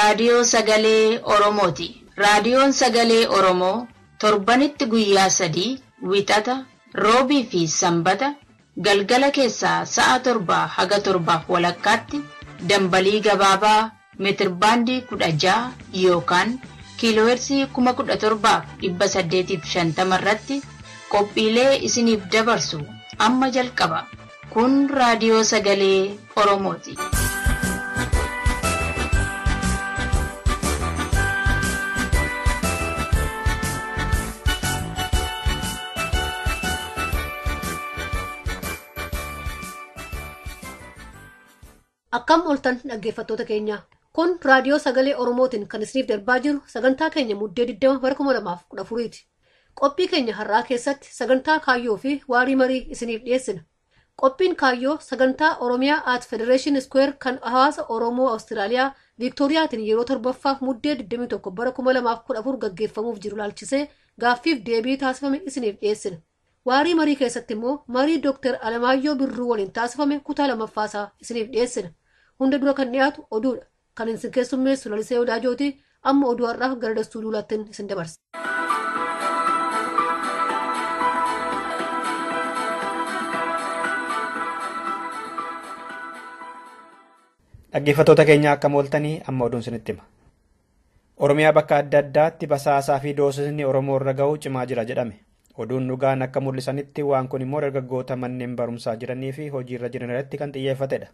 Raadiyoo Sagalee Oromooti. Raadiyoon Sagalee Oromoo torbanitti guyyaa 3 Wixata, Roobii fi Sanbata galgala keessaa sa'a 7 haga 7:30tti dambalii gabaabaa meetirbaandii 16 yookaan kiiloohertzii 17,850 irratti qophiilee isiniif dabarsu amma jalqaba. Kun Raadiyoo Sagalee Oromooti. Akkam ooltan dhaggeeffattoota keenya. Kun Raadiyoo Sagalee Oromootiin kan isiniif darbaa jiru sagantaa keenya Muddee 20 bara 2014ti. Qophii keenya har'aa keessatti sagantaa kaayyoo fi waarii marii isiniif dhiyeessina. Qophiin kaayyoo sagantaa Oromiyaa at Federation Square kan hawaasa Oromoo Awustiraaliyaa Viiktooriyaatiin yeroo torbaffaaf Muddee 21 bara 2014 gaggeeffamuuf jiru laalchisee gaaffiif deebii taasifame isiniif dhiyeessina. Waarii marii keessatti immoo marii Dr. Alamaayyoo Birruu waliin taasifame kutaa lammaffaasaa isiniif dhiyeessina. Hunda dura kan dhiyaatu oduudha. Kan isin keessummeessu Lalisee Odaajooti. Amma oduu har'aaf gara Dastuu Duulaattiin isin dabarsa. Dhaggeeffattoota keenya akkam ooltanii, amma oduun isinitti hima. Oromiyaa bakka adda addaatti basaasaa fi doorsisni Oromoo irra gahu cimaa jira jedhame. Oduun dhugaan akka mul'isanitti waan kun immoo dargaggoota manneen barumsaa jiranii fi hojiirra jiran irratti kan xiyyeeffatedha.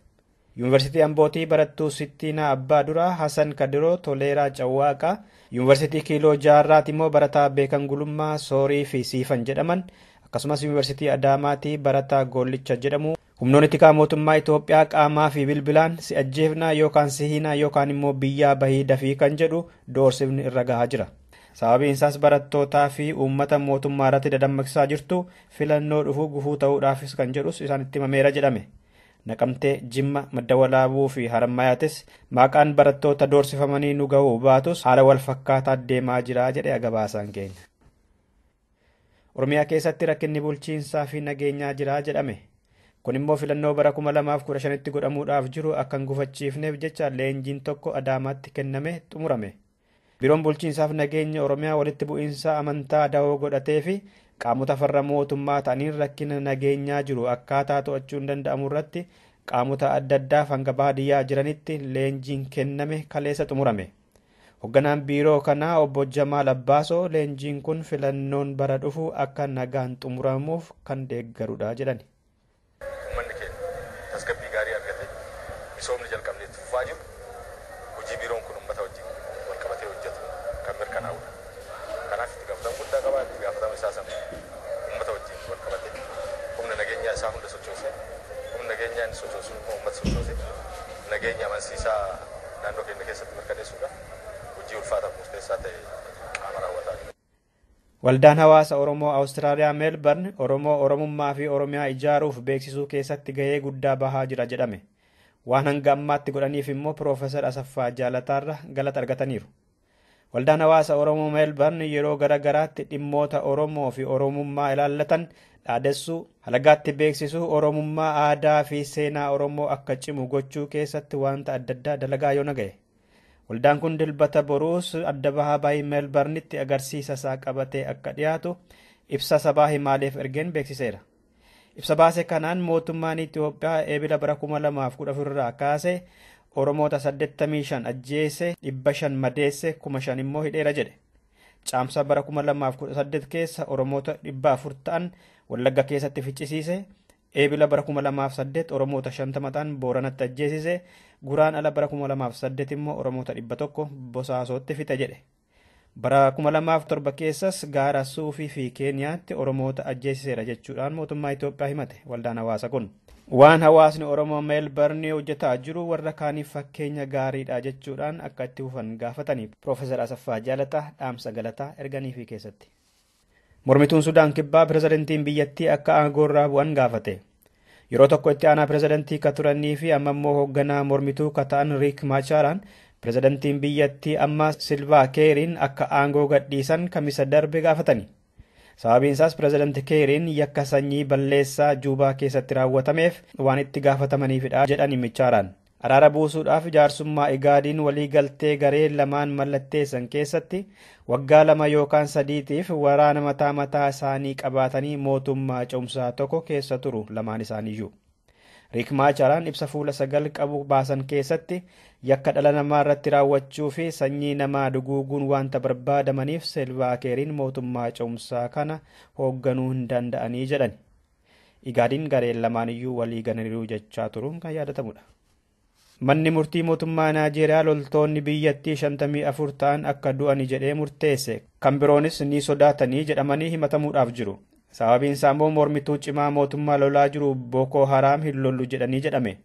Yuunivarsiitii Ambootii barattuu Sittiinaa Abbaa Duraa, Hasan Kadiroo, Toleeraa Cawwaaqaa, Yuunivarsiitii Kiiloo Jaarraati immoo barataa Beekan Gulummaa, Soorii fi Siifan jedhaman, akkasumas Yuunivarsiitii Adaamaatii barataa Goollicha jedhamu humnoonni tikaa mootummaa Itoophiyaa qaamaa fi bilbilaan si ajjeefnaa yookaan si hiinaa yookaan immoo biyyaa bahii dafii kan jedhu doorsifni irra gahaa jira. Sababiin isaas barattootaa fi uummata mootummaa irratti dadammaqsaa jirtu filannoo dhufuu gufuu ta'uudhaafis kan jedhus isaanitti himameera jedhame. Naqamtee, Jimma, Madda Walaabuu fi Harammayaatis maqaan barattoota doorsifamanii nu gahuu baatus haala wal fakkaataa deemaa jira jedhe gabaasaan keenya. Oromiyaa keessatti rakkinni bulchiinsaa fi nageenyaa jira jedhame. Kun immoo filannoo bara 2015tti godhamuudhaaf jiru akka hin gufachiifneef jecha leenjiin tokko Adaamaatti kenname xumurame. Biiroon bulchiinsaaf nageenya Oromiyaa walitti bu'iinsa amantaa dahoo godhatee fi qaamota farra mootummaa ta'aniin rakkina nageenyaa jiru akkaataa to'achuun danda'amu irratti qaamota adda addaaf hanga baadiyyaa jiranitti leenjiin kenname kaleessa xumurame. Hoogganaan biiroo kanaa obbo Jamaal Abbaasoo leenjiin kun filannoon bara dhufu akka nagaan xumuramuuf kan deeggarudha jedhan. Uummanni keenya tasgabbii gaarii argate misoomni jalqabnee itti fufaa jiru hojii biiroon kun uummata wajjin wal qabatee hojjetu kan mirkanaa'udha. Kanaaf itti gaafatama guddaa qaba. Itti gaafatama isaa sana uummata wajjin wal qabatee humna nageenyaa isaa hunda sochoosee, humna nageenyaa inni sochoosu immoo uummata sochoosee nageenya amansiisaa naannoo keenya keessatti mirkaneessuudhaaf hojii ulfaataaf murteessaa ta'e qaama raawwataa jira. Waldaan hawaasa Oromoo Awustiraaliyaa Meelbarn Oromoo Oromummaa fi Oromiyaa ijaaruuf beeksisuu keessatti gahee guddaa bahaa jira jedhame. Waan hanga ammaatti godhaniif immoo Piroofeesar Asaffaa Jaalataarra galata argataniiru. Waldaan hawaasa Oromoo Meelbarn yeroo gara garaatti dhimmoota Oromoo fi Oromummaa ilaallatan dhaadessuu, halagaatti beeksisuu, Oromummaa aadaa fi seenaa Oromoo akka cimu gochuu keessatti wanta adda addaa dalagaa yoo nagaye. Waldaan kun dilbata boruus adda bahaa baay'ee Meelbarnitti agarsiisa isaa qabatee akka dhiyaatu ibsa sabaa himaaleef ergeen beeksiseera. Ibsa baase kanaan mootummaan Itoophiyaa eebila bara 2014 irraa kaasee Oromoota 85 ajjeese, 500 madeesse, 5,000 immoo hidheera jedhe. Caamsaa bara 2018 keessa Oromoota 400 ta'an Wallagga keessatti ficcisiise. Eebila bara 2008 Oromoota 50 ta'an Booranatti ajjeesise. Guraan ala bara 2008 immoo Oromoota 100 Bosaasootti fixe jedhe. Bara 2007 keessas gaara Suufii fi Keeniyaatti Oromoota ajjeesiseera jechuudhaan mootummaa Itoophiyaa himate waldaan hawaasa kun. Waan hawaasni Oromoo Meelbarni hojjetaa jiru warra kaaniif fakkeenya gaariidha jechuudhaan akka itti fufan gaafatanii Piroofeesar Asaffaa Jaalataa dhaamsa galataa erganiifii keessatti. Mormituun Sudaan Kibbaa pirezidantiin biyyattii akka aangoorraa bu'an gaafate. Yeroo tokko itti aanaa pirezidantii ka turanii fi amma immoo hoogganaa mormituu ka ta'an Riik Maachaaraan pirezidantiin biyyattii amma Silvaa Keeriin akka aangoo gadhiisan kamisa darbe gaafatani. Sababiin isaas pirezidanti Keeriin yakka sanyii balleessaa Juubaa keessatti raawwatameef waan itti gaafatamaniifidha jedhani Machaaraan. Araara buusuudhaaf jaarsummaa Igaadiin waliigaltee garee lamaan mallatteessan keessatti waggaa 2 yookaan 3tiif waraana mataa mataa isaanii qabaatanii mootummaa ce'umsaa tokko keessa turu lamaan isaaniiyyuu. Riik Maacharaan ibsa fuula 9 qabu baasan keessatti yakka dhala namaa irratti raawwachuu fi sanyii namaa duguuguun wanta barbaadamaniif Selvaakeriin mootummaa ce'umsaa kana hoogganuu hin danda'anii jedhan. Igaadiin gareen lamaaniyyuu walii galaniiru jechaa turuun kan yaadatamudha. Manni murtii mootummaa Naajeeriyaa loltoonni biyyattii 54 ta'an akka du'ani jedhee murteesse. Kan biroonis ni sodaatanii jedhamanii himatamuudhaaf jiru. Sababiin isaa immoo mormituu cimaa mootummaa lolaa jiru Boko Haram hin lollu jedhanii jedhame.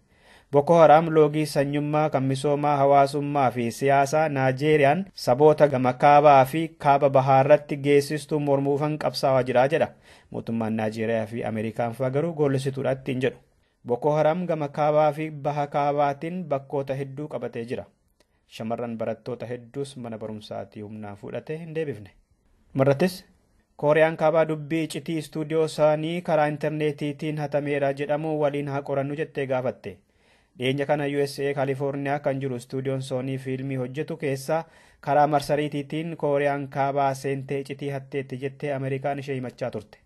Boko Haram loogii sanyummaa kan misoomaa hawaasummaa fi siyaasaa Naajeeriyaan saboota gama kaabaa fi kaaba bahaarratti geessistuu mormuufan qabsaawaa jira jedha. Mootummaan Naajeeriyaa fi Ameerikaan fa'aa garuu goollessituudha ittiin jedhu. Boko Haram gama kaabaa fi baha kaabaatiin bakkoota hedduu qabatee jira. Shamarran barattoota hedduus mana barumsaatii humnaan fudhatee hin deebifne. Marrattis Kooriyaan kaabaa dubbii iccitii istuudiyoo isaanii karaa intarneetiitiin hatameera jedhamu waliin haa qorannu jettee gaafatte. Dhiyeenya kana USA Kaalifoorniyaa kan jiru istuudiyoon Soonii fiilmii hojjetu keessaa karaa marsariitiitiin Kooriyaan kaabaa seentee iccitii hatteetti jettee Ameerikaan ishee himachaa turte.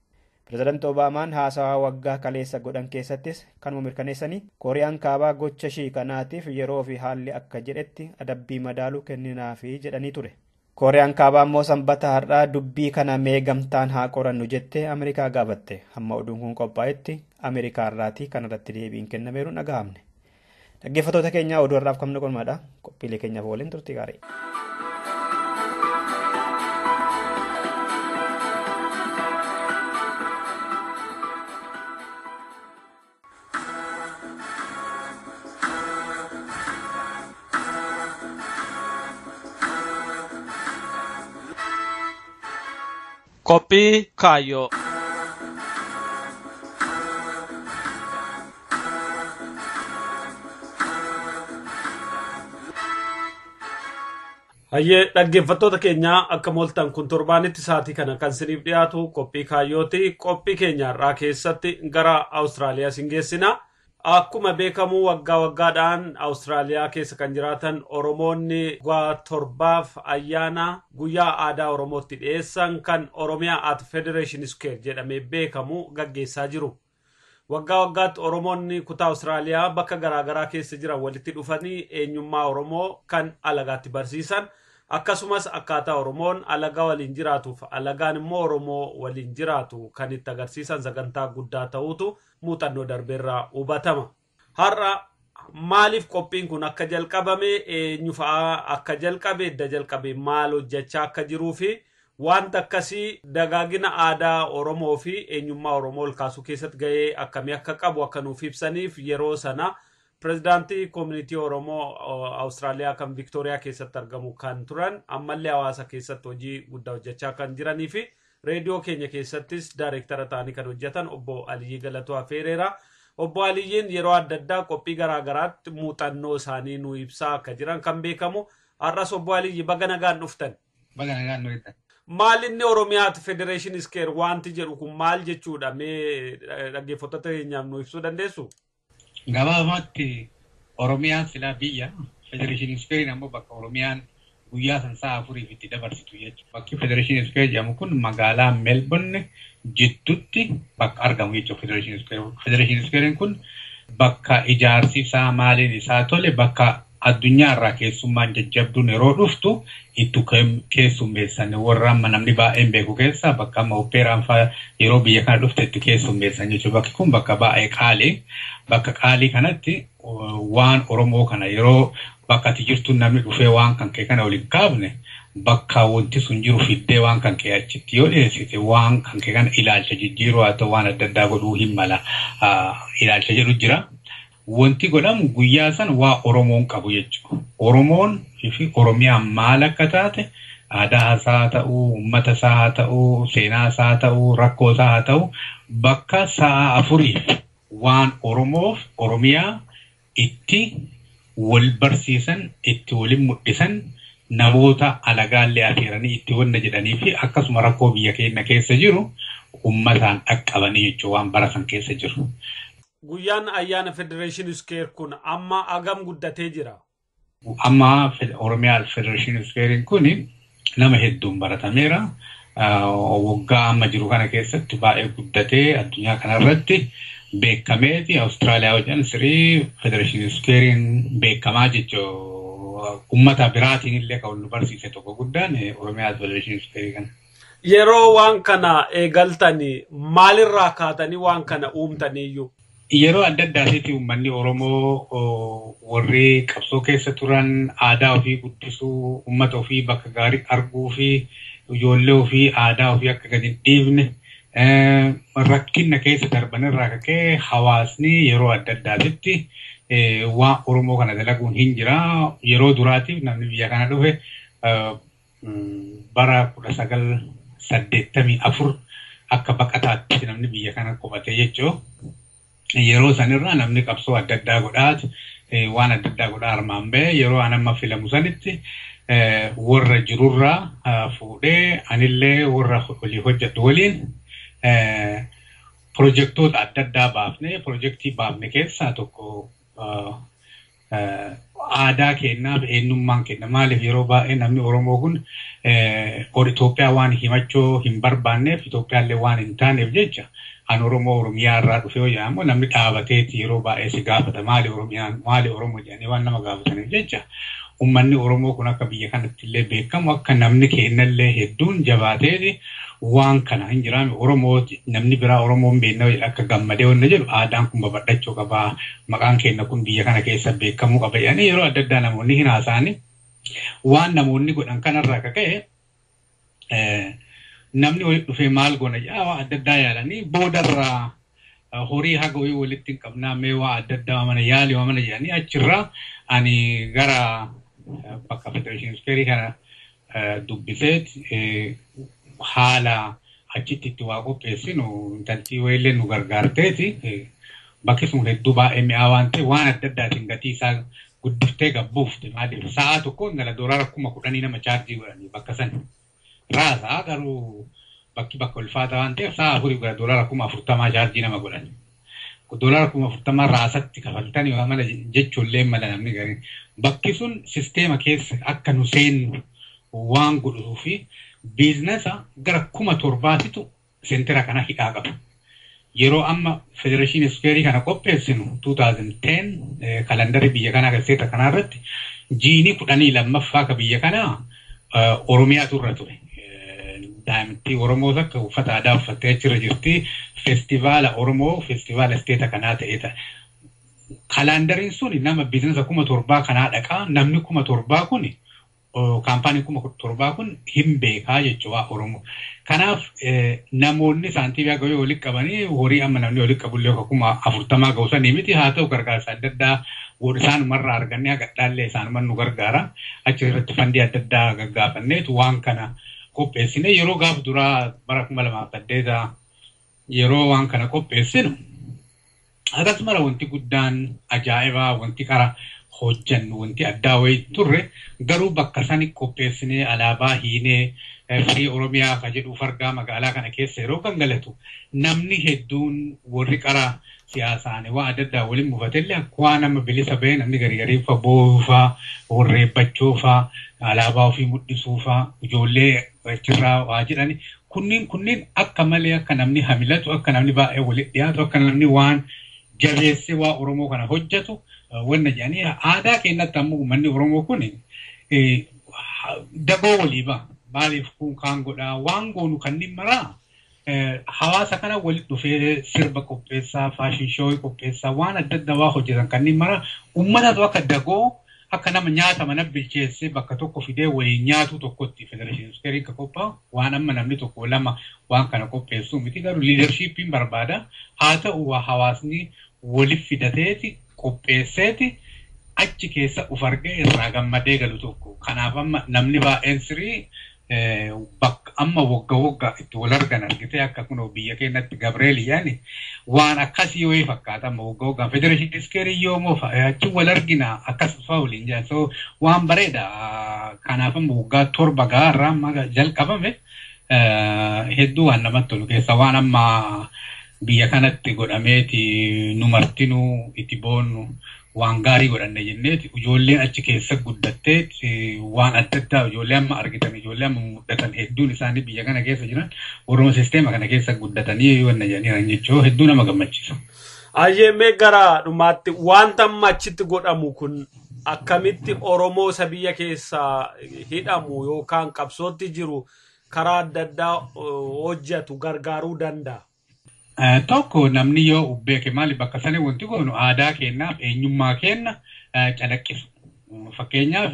Pireezidaanti Obaamaan haasawaa waggaa kaleessa godhan keessattis kanuma mirkaneessanii Kooriyaan kaabaa gocha ishii kanaatiif yeroo fi haalli akka jedhetti adabbii madaalu kenninaafi jedhanii ture. Kooriyaan kaabaa immoo sanbata har'aa dubbii kana mee gamtaan haa qorannu jettee Ameerikaa gaafatte. Hamma oduun kun qophaa'etti Ameerikaa irraatii kanarratti deebiin kennameeru hin dhagahamne. Dhaggeeffattoota keenyaa oduu har'aaf qabnu qomaadha. Qophiilee keenyaaf waliin turtii gaarii. Qophii kaayyoo. Hayyee dhaggeeffattoota keenyaa akka mooltan kun torbaanitti sa'aatii kana kan isiniif dhiyaatu qophii kaayyooti. Qophii keenya har'aa keessatti gara Awustiraaliyaa isin geessina. Akkuma beekamu waggaa waggaadhaan Awustiraaliyaa keessa kan jiraatan Oromoonni waggaa torbaaf ayyaana guyyaa aadaa Oromootti dhiyeessan kan Oromiyaa at Federation Square jedhamee beekamu gaggeessaa jiru. Waggaa waggaatti Oromoonni kutaa Awustiraaliyaa bakka garaagaraa keessa jiran walitti dhufanii eenyummaa Oromoo kan alagaatti barsiisan akkasumas akkaataa Oromoon alagaa waliin jiraatuuf alagaan immoo Oromoo waliin jiraatu kan itti agarsiisan sagantaa guddaa ta'uutu muuxannoo darbeerraa hubatama. Har'a maaliif qophiin kun akka jalqabame eenyu fa'aa akka jalqabe edda jalqabe maal hojjechaa akka jiruu fi wanta akkasii dagaagina aadaa Oromoo fi eenyummaa Oromoo ol kaasuu keessatti gahee akkamii akka qabu akka nuuf ibsaniif yeroo sana pirezidaantii koomunitii Oromoo Awustiraaliyaa kan Viktooriyaa keessatti argamu kan turan ammallee hawaasa keessatti hojii guddaa hojjechaa kan jiranii fi reediyoo keenya keessattis daayireektara ta'anii kan hojjetan obbo Aliyyii Galatoo Afeereera. Obbo Aliyyiin yeroo adda addaa qophii garaagaraatti muuxannoo isaanii nu ibsaa akka jiran kan beekamu har'as obbo Aliyyi baga nagaan dhuftan. Baga nagaan dhuftan. Maal inni Oromiyaati Federation Square wanti jedhu kun maal jechuudha mee dhaggeeffattoota keenyaaf nu ibsuu dandeessu? Gabaabumatti Oromiyaan silaa biyya Federation Square ammoo bakka Oromiyaan guyyaa san sa'a afuriif itti dabarsitu jechuudha. Bakki Federation Square jedhamu kun magaalaa Melbourne jidduutti bakka argamu jechuudha Federation Square. Federation Square kun bakka ijaarsi isaa maaliin isaa tole bakka addunyaa irraa keessummaan jajjabduun yeroo dhuftu itti keessummeessan warra amma namni baay'een beeku keessaa bakka amma opeeraan fa'aa yeroo biyya kana dhufte itti keessummeessan jechuudha. Bakki kun bakka baay'ee qaalii. Bakka qaalii kanatti waan Oromoo kana yeroo bakka ati jirtu namni dhufee waan kan kee kana waliin kaafne bakka wanti sun jiru fiddee waan kan kee achitti yoo dhiyeessite waan kan kee kana ilaalcha jijjiiruu haa ta'u waan adda addaa godhuu hin mala ilaalcha jedhu jira. Wanti godhamu guyyaa san waa Oromoon qabu jechuudha. Oromoon fi Oromiyaan maal akka taate aadaa isaa haa ta'uu, uummata isaa haa ta'uu, seenaa isaa haa ta'uu, rakkoo isaa haa ta'uu bakka sa'a afuriif waan Oromoof Oromiyaa itti wal barsiisan, itti waliin mul'isan namoota alagaallee afeeranii itti wanna jedhanii fi akkasuma rakkoo biyya keenya keessa jiru uummataan dhaqqabanii jechuudha waan bara san keessa jiru. Guyyaan ayyaana Federeeshin Iskeer kun amma agam guddatee jira? Amma Oromiyaa Federeeshin Iskeeriin kun nama hedduun baratameera. Waggaa amma jiru kana keessatti baay'ee guddatee addunyaa kanarratti beekameeti. Awustiraaliyaa wajjin sirii Federeeshin Iskeeriin beekamaa jechuudha. Uummata biraatiin illee kan nu barsiise tokko guddaan Oromiyaa Federeeshin Iskeerii kana. Yeroo waan kana eegaltanii maalirraa kaatanii waan kana uumtaniiyyuu? Yeroo adda addaatitti uummanni Oromoo warri qabsoo keessa turan aadaa ofii guddisuu, uummata ofii bakka gaarii arguu fi ijoollee ofii aadaa ofii akka gadi hin dhiifne rakkina keessa darban irraa kakee hawaasni yeroo adda addaatitti waan Oromoo kana dalaguun hin jira. Yeroo duraatiif namni biyya kana dhufe bara 1984 akka baqataatti namni biyya kana qubate jechuudha. Yeroo sanirraa namni qabsoo adda addaa godhaati waan adda addaa godhaa armaan ba'e yeroo an amma filamu sanitti warra jirurraa fuudhee anillee warra olii hojjedhu waliin pirojektoota adda addaa baafne pirojektii baafne keessaa tokko aadaa kennaaf eenyummaan kenna maaliif yeroo baay'ee namni Oromoo kun Itoophiyaa waan himachuu hin barbaanneef Itoophiyaallee waan hin taaneef jecha an Oromoo Oromiyaa irraa dhufe yoo jedhamu namni dhaabateeti yeroo baay'ee si gaafata maali Oromiyaan maali Oromoo jedhanii waan nama gaafataniif jecha uummanni Oromoo kun akka biyya kanatti illee beekamu akka namni kennallee hedduun jabaateeti waan kana hin jiraame Oromoo namni biraa Oromoo hin beekne akka gammadee wanna jedhu aadaan kun babal'achuu qaba maqaan keenya kun biyya kana keessa beekamuu qaba jedhanii yeroo adda addaa namoonni hin haasa'ani waan namoonni godhan kanarraa akka ka'e namni walitti dhufee maal goona jedhaa waan adda addaa yaalanii boodarraa horii haga wayii walitti hin qabnaa mee waa adda addaa mana yaali waa mana jedhanii achirraa ani gara bakka Federeeshin Iskeerii kana dubbiseet haala achitti itti waa qopheessinu intaltii wayiillee nu gargaarteeti bakki sun hedduu baay'ee mi'aa waan ta'e waan adda addaatiin gatii isaa guddiftee gabbuufte maaliif sa'a tokkoon gara doolaara 10,000 nama chaarjii godhanii bakka sana. Raasaa garuu bakki bakka ulfaata waan ta'eef sa'a afurii gara doolaara 40,000 chaarjii nama godhan. Doolaara 40,000 raasatti kafaltanii waa mala jechuullee mala namni gariin. Bakki sun sisteema keessa akka nu seennu waan godhuu fi biizinasa gara 7,000 seentira kana hidhaa qaba. Yeroo amma Federeeshin Iskeerii kana qopheessinu 2010 kalandarii biyya kanaa keessatti kanaa irratti jiini 12ffaa ka biyya kanaa Oromiyaatu irra ture. Daa'imti Oromoo takka uffata aadaa uffattee achirra jirti. Feestivaala Oromoo feestivaala isteeta kanaa ta'ee Kalaandariin sun nama biizinasa 7,000 kanaa dhaqaa. Namni 7,000 kun kaampaanii 7,000 kun hin beekaa jechuudha Oromoo. Kanaaf namoonni saantiimii akka walitti qabanii horii amma namni walitti qabullee 40,000 ga'u sanii miti haa ta'u gargaarsa adda addaa isaanumarraa argannee hagadhaallee isaanuman nu gargaara. Achi irratti fandii adda addaa gaggaafanneetu waan kana qopheessine yeroo gaaf duraa bara 2008 yeroo waan kana qopheessinu akkasumara wanti guddaan ajaa'ibaa wanti qara hojjannu wanti addaa wayii turre garuu bakka sani qopheessinee alaabaa hiinee firii Oromiyaa ka jedhu fargaa magaalaa kana keessa yeroo gangalatu namni hedduun warri qara siyaasaan waan adda addaa waliin muufatellee akka nama bilisa ba'e namni garii fa boo'uufaa warreebbachuufaa alaabaa ofii mul'isuufaa ijoollee achirraa waa jedhani kunniin akka malee akka namni hamilatu akka namni baay'ee walitti dhiyaatu akka namni waan jabeessee waa Oromoo kana hojjetu wanna jedhanii aadaa keenyatti ammoo uummanni Oromoo kun dagoo walii ba'a. Maaliif kun kaan godhaa waan goonu kanneen maraa hawaasa kana walitti dhufee sirba qopheessaa, faashin shoo'ii qopheessaa waan adda addaa waa hojjetan kanneen maraa uummatatu akka dagoo akka nama nyaata mana bilcheessee bakka tokko fidee waliin nyaatu tokkotti Federeeshin Iskeerii akka qophaa'u waan amma namni tokko lama waan kana qopheessuu miti garuu liidarshiippiin barbaada haa ta'u hawaasni waliif fidateeti qopheesseeti achi keessa uf argee irraa gammadee galu tokko kanaaf amma namni baay'een sirii bakka amma wagga wagga itti wal argan argitee akka kunoo biyya keenyatti Gabriel yaani waan akkasii wayii fakkaata amma wagga waggaan Federeeshin Iskeerii yoomoo achi wal argina akkas fa'aa waliin jedhan so waan bareeda kanaaf amma waggaa 7 gaarraa amma jalqabame hedduu waan namatti tolu keessa waan amma Biyya kanatti godhameeti nu martinuu itti boonnu waan gaarii godhanne jenneeti ijoolleen achi keessa guddattee waan adda addaa ijoollee amma argitan ijoollee amma muddatan hedduun isaanii biyya kana keessa jiran warruma sisteema kana keessa guddatanii wanna jedhaniiran jechuu hedduu nama gammachiisa. Ayyee gara dhumaatti wanta amma achitti godhamu kun akkamitti Oromoo isa biyya keessa hidhamu yookaan qabsootti jiru karaa adda addaa hojjetu gargaaruu danda'a? Tokko namni yoo beeke maali bakka sani wanti goonu aadaa keenyaaf eenyummaa keenya calaqqisu. Fakkeenyaaf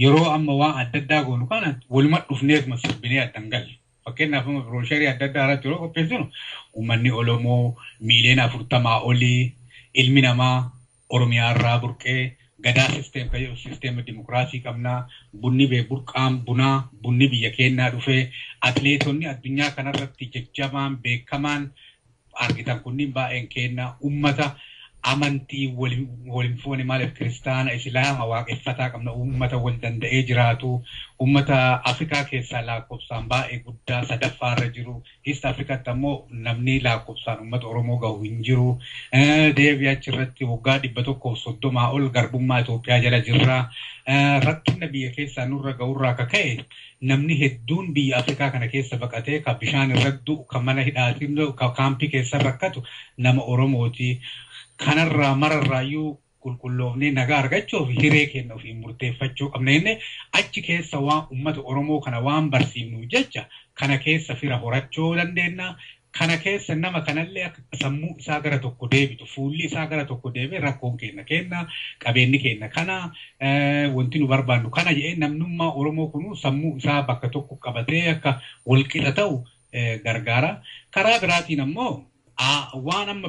yeroo amma waan adda addaa goonu kana waluma dhufneetuma sirbinee addan galle. Fakkeenyaaf amma biroosharii adda addaa irratti yeroo qopheessinu uummanni Oromoo miiliyoona 40 olii ilmi namaa Oromiyaa irraa burqee gadaa sisteem kan jedhu sisteema dimokiraasii qabnaa bunni bee burqaan bunaa bunni biyya keenyaa dhufee atileetonni addunyaa kanarratti jajjabaan beekamaan argitan kunniin baay'een keenyaa ummata amantii waliin foone maaliif kiristaana islaama waaqeffataa qabna ummata wal danda'ee jiraatu ummata Afrikaa keessaa lakkoofsaan baay'ee guddaa sadaffaarra jiru East Afrikaatti ammoo namni lakkoofsaan ummata Oromoo gahu hin jiru deebii achirratti waggaa 130 ol garbummaa Itoophiyaa jala jirra rakkina biyya keessaa nurra gahurraa akka ka'e namni hedduun biyya Afrikaa kana keessa baqatee ka bishaan irra du'u ka mana hidhaatiin ka kaampii keessa rakkatu nama Oromooti. Kanarraa mararraayyuu qulqulloofnee nagaa argachuuf hiree keenya ofiin murteeffachuu qabna jennee achi keessa waan uummata Oromoo kana waan barsiifnuuf jecha kana keessa fira horachuu dandeenya. Kana keessa nama kanallee akka sammuu isaa gara tokko deebitu fuulli isaa gara tokko deebi'e rakkoon keenya kenna qabeenyi keenya kana wanti nu barbaannu kana jedhee namnummaa Oromoo kunuu sammuu isaa bakka tokko qabatee akka walqixa ta'u gargaara. Karaa biraatiin ammoo waan amma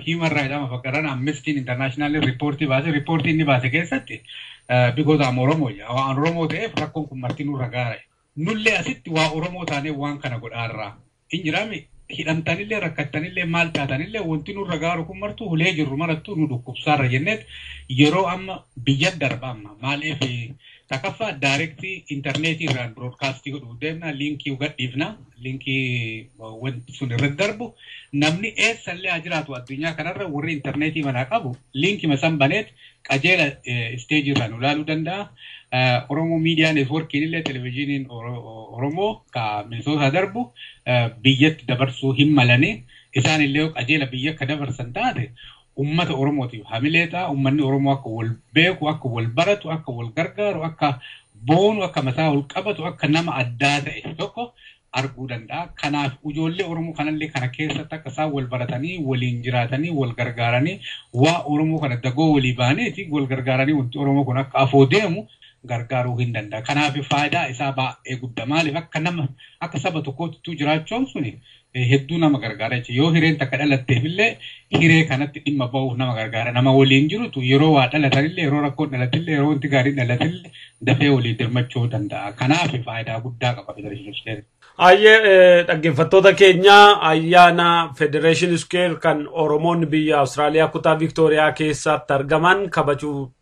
Human Rights amma fakkaatan Amnesty International riippoortii baase riippoortii inni baase keessatti because I'm Oromoo waan Oromoo ta'eef rakkoon kun marti nurra gaara. Nullee asitti waa Oromoo taanee waan kana godhaarraa. Injiraami hidhamtanillee rakkattanillee maal taatanillee wanti nurra gaaru kun martuu hulee jirru marattuu nu dhukkubsaarra jenneet yeroo amma biyya darba amma maaliif takaffaa daayirektii intarneetii irraan biroodkaastii godhuu deemna liinkii gadhiifna liinkii wanti sun irratti darbu namni eessallee haa jiraatu addunyaa kanarra warri intarneetii manaa qabu liinkii san baneet qajeela isteejii irraan ilaaluu danda'a. Oromoo miidiyaa neetworkiin illee televizyiiniin Oromoo ka Minisootaa darbu biyyatti dabarsuu hin malanii isaan illee qajeela biyya akka dabarsan taate ummata Oromootiif hamilee ta'a. Uummanni Oromoo akka wal beeku, akka wal baratu, akka wal gargaaru, akka boonu, akka mataa wal qabatu, akka nama addaa ta'e tokko arguu danda'a. Kanaaf ijoollee Oromoo kanallee kana keessatti akka isaan wal baratanii, waliin jiraatanii, wal gargaaranii, waa Oromoo kana dagoo walii baaniiti wal gargaaranii wanti Oromoo kun akka afoo deemu gargaaruu hin danda'a. Kanaaf faayidaa isaa baay'ee guddaa. Maaliif akka nama akka saba tokkootti jiraachuun suni hedduu nama gargaara jechuudha. Yoo hireen takka dhalatteef illee hiree kanatti dhimma ba'uuf nama gargaara. Nama waliin jirutu yeroo waa dhalatanillee yeroo rakkoon dhalatillee yeroo wanti gaariin dhalatillee dafee walii dirmachuu danda'a. Kanaaf faayidaa guddaa qaba Federation Square. Ayyee dhaggeeffattoota keenya ayyaana Federation Square kan Oromoonni biyya Awustiraaliyaa kutaa Viktooriyaa keessatti argaman kabajuu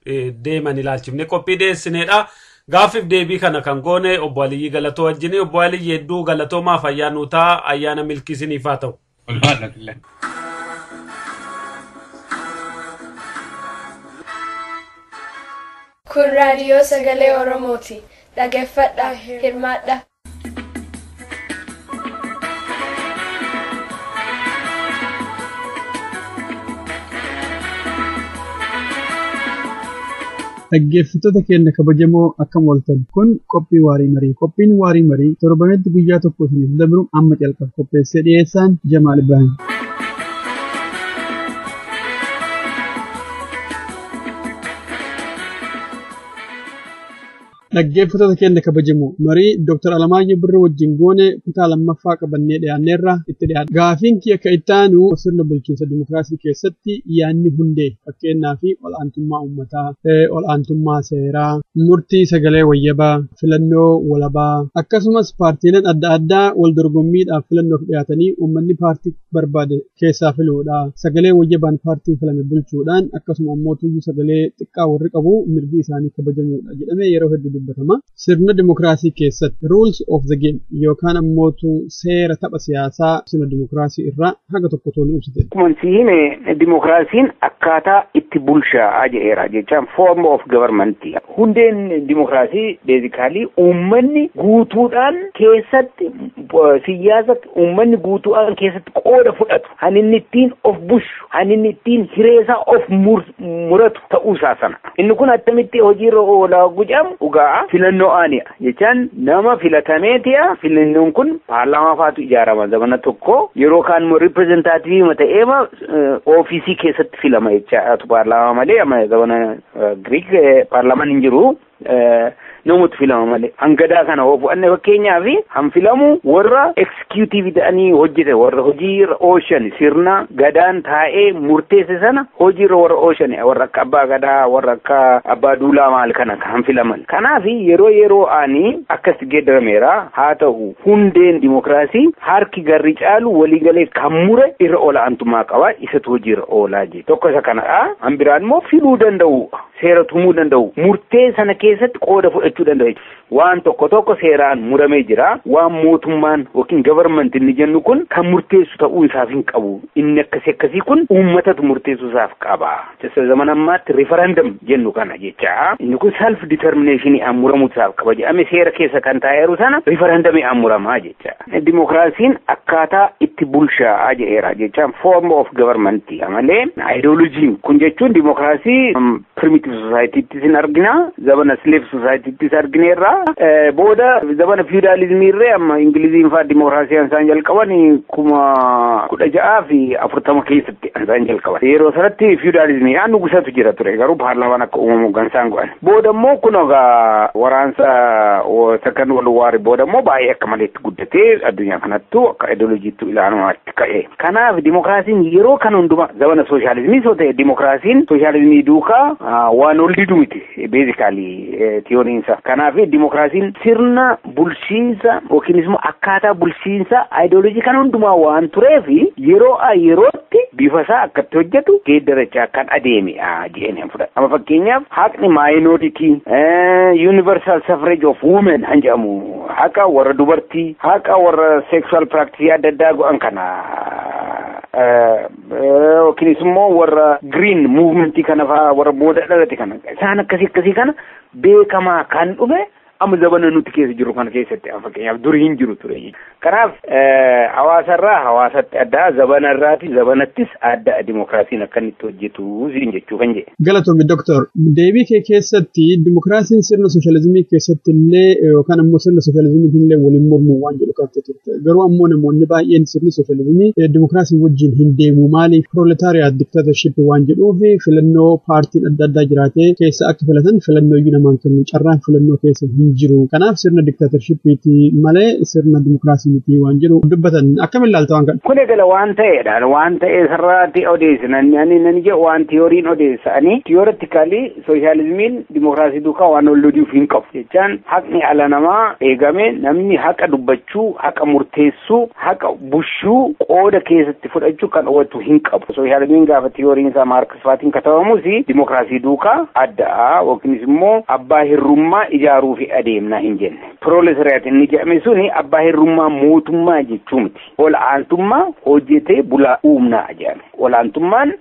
deeman ilaalchifne qophii dhiyeessineedha. Gaaffiif deebii kana kan goone obbo Aliyyii Galatoo wajjin. Obbo Aliyyii hedduu galatoomaaf ayyaanotaa ayyaana milkii isiniif haa ta'u. Ulfaadha. Kun raadiyoo sagalee Oromooti. Dhaggeeffadhaa, hirmaadhaa. Dhaggeeffattoota keenya kabajamoo akkam ooltan kun qophii waarii marii. Qophiin waarii marii torbanitti guyyaa tokko isiniif dabru amma calqaba. Qopheessee dhiyeessaan Jamaal Ibrahim. Dhaggeeffattoota keenya kabajamoo marii Dr. Alamaayyoo Birruu wajjin goone kutaa lammaffaa qabannee dhiyaanneerra itti dhiyaata. Gaafiin kiyya akka itti aanu sirna bulchiinsa dimokiraasii keessatti yaadni hundee fakkeenyaa fi ol'aantummaa uummataa, ol'aantummaa seeraa, murtii sagalee wayyabaa, filannoo walabaa akkasumas paartiileen adda addaa wal dorgommiidhaaf filannoof dhiyaatanii uummanni paartii barbaade keessaa filuudha. Sagalee wayyabaan paartiin filame bulchuudhaan akkasuma ammoo tuyyuu sagalee xiqqaa warri qabu mirgi isaanii kabajamuudha jedhamee yeroo hedduu dubbatama. Sirna dimokiraasii keessatti rules of the game yookaan ammootu seera tapha siyaasaa sirna dimokiraasii irraa haga tokko toonu ibsite. Akkuma si hime dimokiraasiin akkaataa itti bulchaa jedheera jechaan form of government. Hundeen dimokiraasii basically uummanni guutuudhaan keessatti siyaasa uummanni guutuudhaan keessatti qooda fudhatu han inni ittiin of bushu han inni ittiin hireesaa of muratu ta'uusaa sana. Inni kun attamitti hojiirra oolaa gujamu dhugaa filannoo aani'a jechaan nama filatameeti'a filannoon kun paarlaamaa faatu ijaarama zamana tokko yeroo kaan immoo ripireezentaatiivii ta'eema ofiisii keessatti filama jechaatu paarlaamaa malee amma zamana Giriik paarlaamaan hin jiru. Namoota filama malee hangadaa kana hoo fu'anne fakkeenyaaf han filamu warra eksekuutiivii ta'anii hojjete warra hojiirra oolchan sirna gadaan taa'ee murteesse sana hojiirra warra oolchan warra akka abbaa gadaa warra akka abbaa duulaa maal kana han filaman. Kanaaf yeroo yeroo aanii akkas geeddarameera haa ta'u hundeen dimokiraasii harki garri caalu waliigalee kan mure irra olaantummaa qaba isatu hojiirra oolaa jira. Tokko isa kanadha. Han biraan immoo filuu danda'u seera tumuu danda'u murtee sana keessatti qooda fudhachuu danda'u. Waan tokko tokko seeraan muramee jira. Waan mootummaan yookiin gavarmanti inni jennu kun kan murteessu ta'uu isaaf hin qabu. Inni akkasii akkasii kun uummatatu murteessuu isaaf qaba. Zaman ammaatti rifarandam jennu kana jecha. Inni kun self determination aan muramuu isaaf qaba jedhame seera keessa kan taa'eeru sana rifarandamii aan muramaa jecha. Dimokiraasiin akkaataa itti bulchaa jedheera jechaan form of government malee ideolojiin kun jechuun dimokiraasii primitive societyttis hin argina zamana slave societyttis argineerra booda zamana feudalismii irree amma Ingiliziin faa dimokiraasii isaan jalqaban 1640 keessatti isaan jalqaban. Yeroo sanatti feudalismiidhaan nugusatu jira ture garuu paarlaamaan akka uumamu kan isaan godhan. Booda immoo kun egaa waraansa second world war booda immoo baay'ee akka maleetti guddatee addunyaa kanattu akka ideolojiitti ilaalamaatti ka'e. Kanaaf dimokiraasiin yeroo kan hundumaa zamana sooshaalizimii soo ta'e dimokiraasiin sooshaalizimii duukaa waan ol didu miti beezikaalii tiyooriinsa. Kanaaf dimokiraasiin sirna bulchiinsa yookiin immoo akkaataa bulchiinsa ayidooloojii kan hundumaa waan tureef yeroo yerootti bifa isaa akkatti hojjetu geeddarachaa kan adeemedha jedhanii fudhata. Amma fakkeenyaaf haqni maayinooritii universal suffrage of women han jedhamu haqa warra dubartii haqa warra sexual practice adda addaa godhan kana yookiinis immoo warra green movementii kana fa'aa warra booda dhalate kana isaan akkasii akkasii kana beekamaa kan dhufe amma zabana nuti keessa jiru kana keessatti fakkeenyaaf durii hin jiru ture. Kanaaf hawaasarraa hawaasatti addaa zabanarraati zabanattis adda dimokiraasiin akka inni itti hojjetu siin jechuu kan jedhe. Galatoomi Doktor, deebii kee keessatti dimokiraasiin sirna sooshaalizimii keessatti illee yookaan ammoo sirna sooshaalizimiitiin illee waliin mormuu waan jedhu qabte turte. Garuu ammoo namoonni baay'een sirni sooshaalizimii dimokiraasii wajjin hin deemu maaliif proletariat dictatorship waan jedhuuf filannoo paartiin adda addaa jiraatee keessa akka filatan filannoo iyyuu namaan kennu carraan filannoo keessa hin jiru. Kanaaf sirna diktaatorshipiiti malee sirna dimokiraasii miti waan jedhu dubbatan akkamiin ilaalta waan kana? Kun egaa waan ta'eedha. Waan ta'e sirraatti odeessinan ani nan jedhu waan tiyooriin odeessanii tiyooritikaalii sooshaalizimiin dimokiraasii duukaa waan wal loluuf hin qabu. Jechaan haqni ala namaa eegame namni haqa dubbachuu, haqa murteessuu, haqa bushuu qooda keessatti fudhachuu kan hubatu hin qabu. Sooshaalizimiin gaafa tiyooriin isaa Maarkis faatiin katabamus dimokiraasii duukaa adda'a yookiinis immoo abbaa hirrummaa ijaaruu fi adeemnaa hin jenne. Proletariat inni jedhame suni abbaa hirrummaa mootummaa jechuu miti. Ol'aantummaa hojjetee bulaa uumnaa jedhame. Ol'aantummaan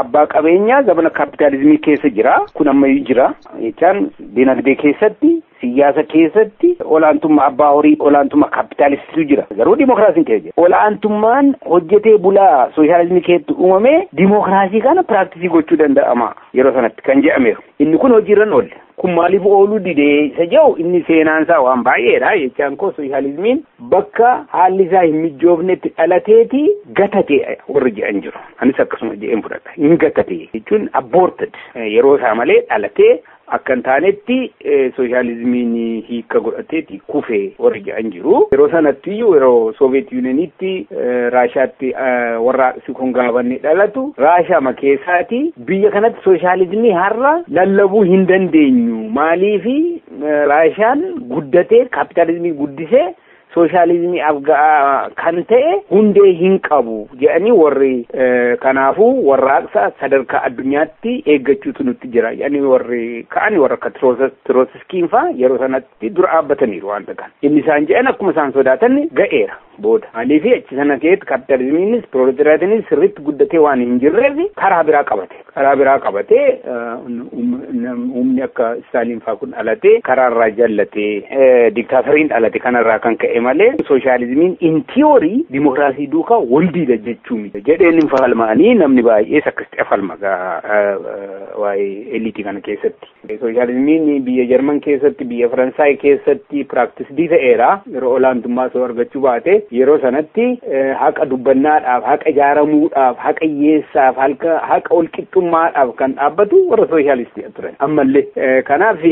abbaa qabeenyaa zamana kaapitaalizimii keessa jira. Kun ammayyuu jira. Jechaan dinagdee keessatti siyaasa keessatti olaantummaa abbaa horii olaantummaa kaapitaalistiitu jira. Garuu dimokiraasiin keessa jira. Olaantummaan hojjetee bulaa sooshaalizimii keessatti uumame dimokiraasii kana piraaktisii gochuu danda'ama yeroo sanatti kan jedhameeru. Inni kun hojiirra hin oolle. Kun maaliif ooluu didee isa jedhu inni seenaan isaa waan baay'eedha jechaan koo sooshaalizimiin bakka haalli isaa hin mijoofnetti dhalateeti gatate warri jedhan jiru. Anis akkasuma jedheen fudhadha. Hin gatate jechuun aborted yeroo isaa malee dhalatee akka hin taanetti sooshaalizimiin hiika godhateeti kufee warri jedhan jiru. Yeroo sanatti iyyuu yeroo Sooviyeet Yuuniyenitti Raashaatti warra kun gaafanne dhalatu Raashaama keessaati biyya kanatti sooshaalizimii har'a lallabuu hin dandeenyu. Maaliifi Raashaan guddatee kaapitaalizimii guddisee sooshaalizimii kan ta'e hundee hin qabu jedhanii warri kanaafuu warraaqsa sadarkaa addunyaatti eeggachuutu nutti jira jedhanii warri ka'anii warra akka Tirootiskiin faa yeroo sanatti dura dhaabbataniiru wanta kana. Inni isaan jedhan akkuma isaan sodaatan ga'eera booda. Maaliif achi sana keessatti kaapitaalizimiinis piroolitariyaatiinis sirriitti guddatee waan hin jirreef karaa biraa qabate. Karaa biraa qabatee humni akka Istaaliin faa kun dhalatee karaarraa jallatee diktaatoriin dhalate kanarraa kan ka'e malee sooshaalizimiin in tiyoorii dimokiraasii duukaa wal diida jechuu miti jedheen hin falmaanii namni baay'ees akkasitti falma waa'ee eliitii kana keessatti. Sooshaalizimiin biyya Jarman keessatti biyya Faransaay keessatti piraaktisdii ta'eera yeroo olaantummaa osoo argachuu baate yeroo sanatti haqa dubbannaadhaaf haqa ijaaramuudhaaf haqa hiyyeessaaf haqa walqixxummaadhaaf kan dhaabbatu warra sooshaalistii turan ammallee. Kanaaf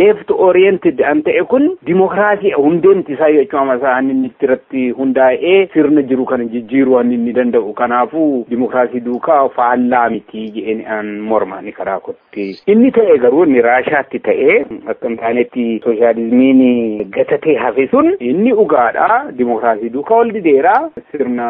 left oriented an ta'e kun dimokiraasii hundeen isaa jechuun amma isaan inni irratti hundaa'ee sirna jiru kana jijjiiruu waan inni danda'u kanaafuu dimokiraasii duukaa faallaa miti jedheen an mormaani karaa kotti. Inni ta'e garuu inni Raashaatti ta'e akka hin taanetti sooshaalizimiin gatatee hafe sun inni dhugaadha dimokiraasii duukaa wal dideera sirna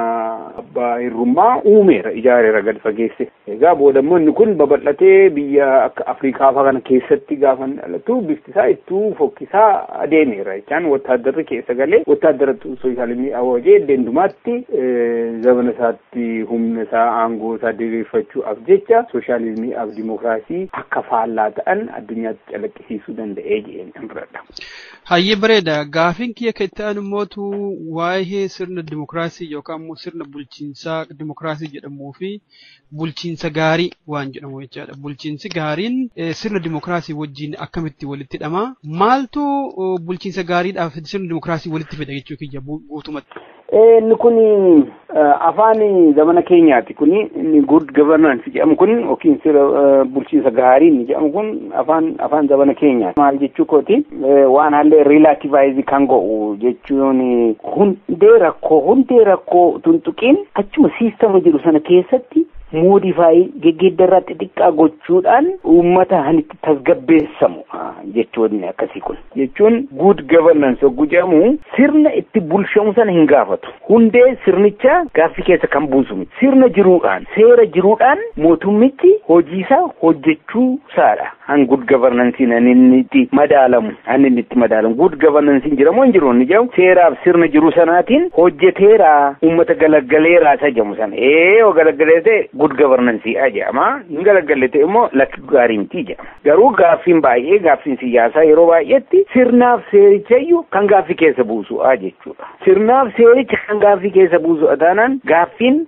abbaa hirrummaa uumeera ijaareera gad fageesse. Egaa booda immoo inni kun babal'atee biyya akka Afrikaa fa'aa kana keessatti gaafa dhalatu bifti isaa ittuu fokkisaa adeemeera jechaan wattaaddarri keessa galee wattaaddaratu sooshaalizimii awwajee dendumaatti zamana isaatti humna isaa aangoo isaa diriirfachuudhaaf jecha sooshaalizimii af dimokiraasii akka faallaa ta'an addunyaatti calaqqisiisuu danda'ee jedheen an fudhadha. Hayyee bareeda. Gaafiin kiyya kan itti aanu mootu waa'ee sirna dimokiraasii yookaan immoo sirna bulchiinsaa dimokiraasii jedhamuu fi bulchiinsa gaarii waan jedhamu jechaadha. Bulchiinsi gaariin sirna dimokiraasii wajjin akkamitti walitti hidhama? Maaltu bulchiinsa gaariidhaaf sirna dimokiraasii walitti fida jechuu kiyya guutumatti? Inni kun afaan zamana keenyaati. Kun inni good governance jedhamu kun yookiin sirna bulchiinsa gaarii inni jedhamu kun afaan zamana keenyaati. Maal jechuu kooti waan haallee relativize kan godhu jechuun hundee rakkoo tuntuqiin achuma siistama jiru sana keessatti moodifaayii geggeeddarraa xixiqqaa gochuudhaan uummata hanitti tasgabbeessamu jechuun akkasii kun. Jechuun good governance yogguu jedhamu sirna itti bulchamu sana hin gaafatu. Hundee sirnicha gaaffii keessa kan buusu miti. Sirna jiruudhaan seera jiruudhaan mootummichi hojiisaa hojjechuu isaadha. Han good governance inni itti madaalamu. Han inni itti madaalamu. Good governance jira moo hin jiru inni jedhamu seeraaf sirna jiru sanaatiin hojjeteera uummata galaggaleeraa isa jedhamu sana. Yoo galaggalee ta'e good governance jedhama. Hin galagalle ta'e immoo lakki gaarii miti jedhama. Garuu gaaffiin baay'ee gaaffiin siyaasaa yeroo baay'eetti sirnaaf seericha iyyuu kan gaaffii keessa buusu jechuudha. Sirnaaf seericha kan gaaffii keessa buusu taanaan gaaffiin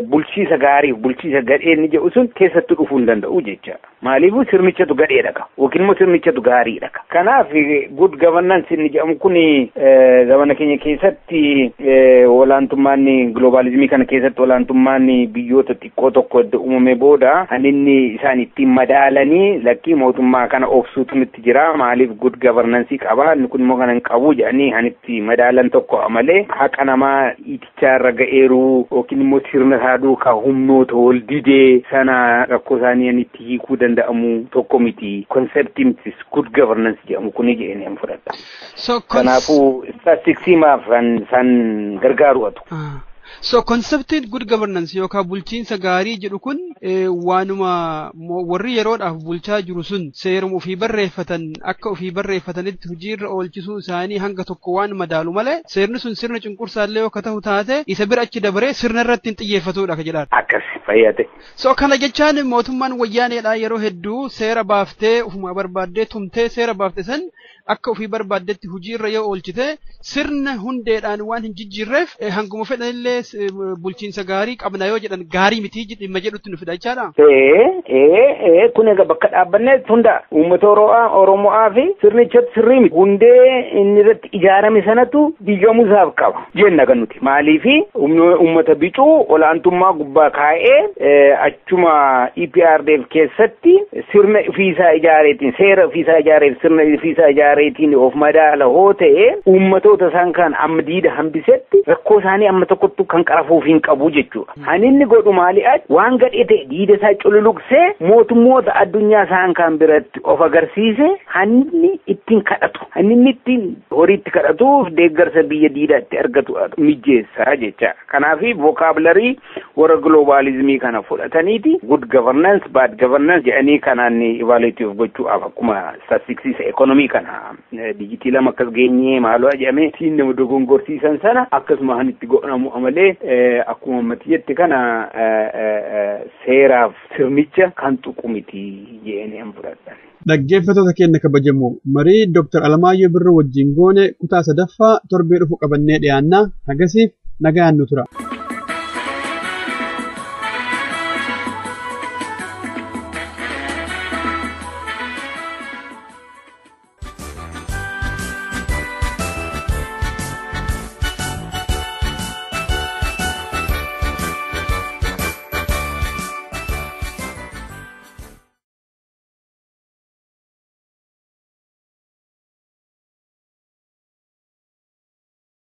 bulchiisa gaariif bulchiisa gadhee inni jedhu sun keessatti dhufuu hin danda'u jechaadha. Maaliifuu sirnichatu gadheedha ka yookiin immoo sirnichatu gaariidha ka. Kanaaf good governance inni jedhamu kun zamana keenya keessatti olaantummaan globalizimii kana keessatti olaantummaan biyyoota xiqqoo tokko edda uumame booda kan inni isaan ittiin madaalanii lakkii mootummaa kana obsuutu nutti jira maaliif good governance qaba inni kun immoo kana hin qabu jedhanii kan itti madaalan tokko malee haqa namaa itichaa irra ga'eeru yookiin immoo sirna isaa duukaa humnoota wal didee sana rakkoo isaanii kan itti hiikuu danda'amu tokko miti. Konseptii miti good governance jedhamu kuni jedhanii an fudhadha. Kanaafuu statistiksii maaf kan isaan gargaaru atu. So konseptiin good governance yookaan bulchiinsa gaarii jedhu kun waanuma warri yeroodhaaf bulchaa jiru sun seeruma ofii barreeffatan akka ofii barreeffatanitti hojiirra oolchisuu isaanii hanga tokko waan madaalu malee seerni sun sirna cunqursaallee yoo ta'u taate isa bira achi dabaree sirna irratti hin xiyyeeffatudha ka jedhaan. Akkas fayyade. So kana jechaan mootummaan wayyaaneedha yeroo hedduu seera baaftee ofuma barbaaddee tumtee seera baafte san akka ofii barbaaddetti hojiirra yoo oolchite sirna hundeedhaan waan hin jijjiirreef hanguma fedhanillee bulchiinsa gaarii qabna yoo jedhan gaarii miti dhimma jedhutti nu fida jechaadha. Kun egaa bakka dhaabbannetti hunda uummata Oromoo fi sirnichatti sirrii miti. Hundee inni irratti ijaarame sanatu diigamuu isaaf qaba jenna kan nuti. Maaliifi uummata bicuu olaantummaa gubbaa kaa'ee achuma EPRDF keessatti sirna ofiisaa ijaareetiin seera ofiisaa ijaareef sirna ofiisaa ijaareetiin of madaala hoo ta'e uummatoota isaan kan amma diida hambisetti rakkoo isaanii amma tokko Kan qarafuuf hin qabu jechuudha. Kan inni godhu maali? Waan gadhee ta'e diida isaa cululuqsee mootummoota addunyaa isaan kan biratti of agarsiise, kan inni ittiin kadhatu, kan inni ittiin horiitti kadhatu, deeggarsa biyya diidaatti argatu mijeessa jecha. Kanaaf vocabulary warra globalismii kana fudhataniiti good governance, bad governance jedhanii kanaan evaluate gochuudhaaf, akkuma statistics economy kana digitii 2 akkas geenyee maaloo jedhamee siin nama dogongorsiisan sana, akkasuma kan itti godhamu malee, akkuma ammatti jette kana seeraaf sirnicha kan tuqu miti jedhanii an fudhadhan. Dhaggeeffattoota keenya kabajamoo, marii Dr. Alamaayyoo Birruu wajjin goone kutaa sadaffaa torbee dhufu qabannee dhiyaanna. Hagasiif nagaan nu tura.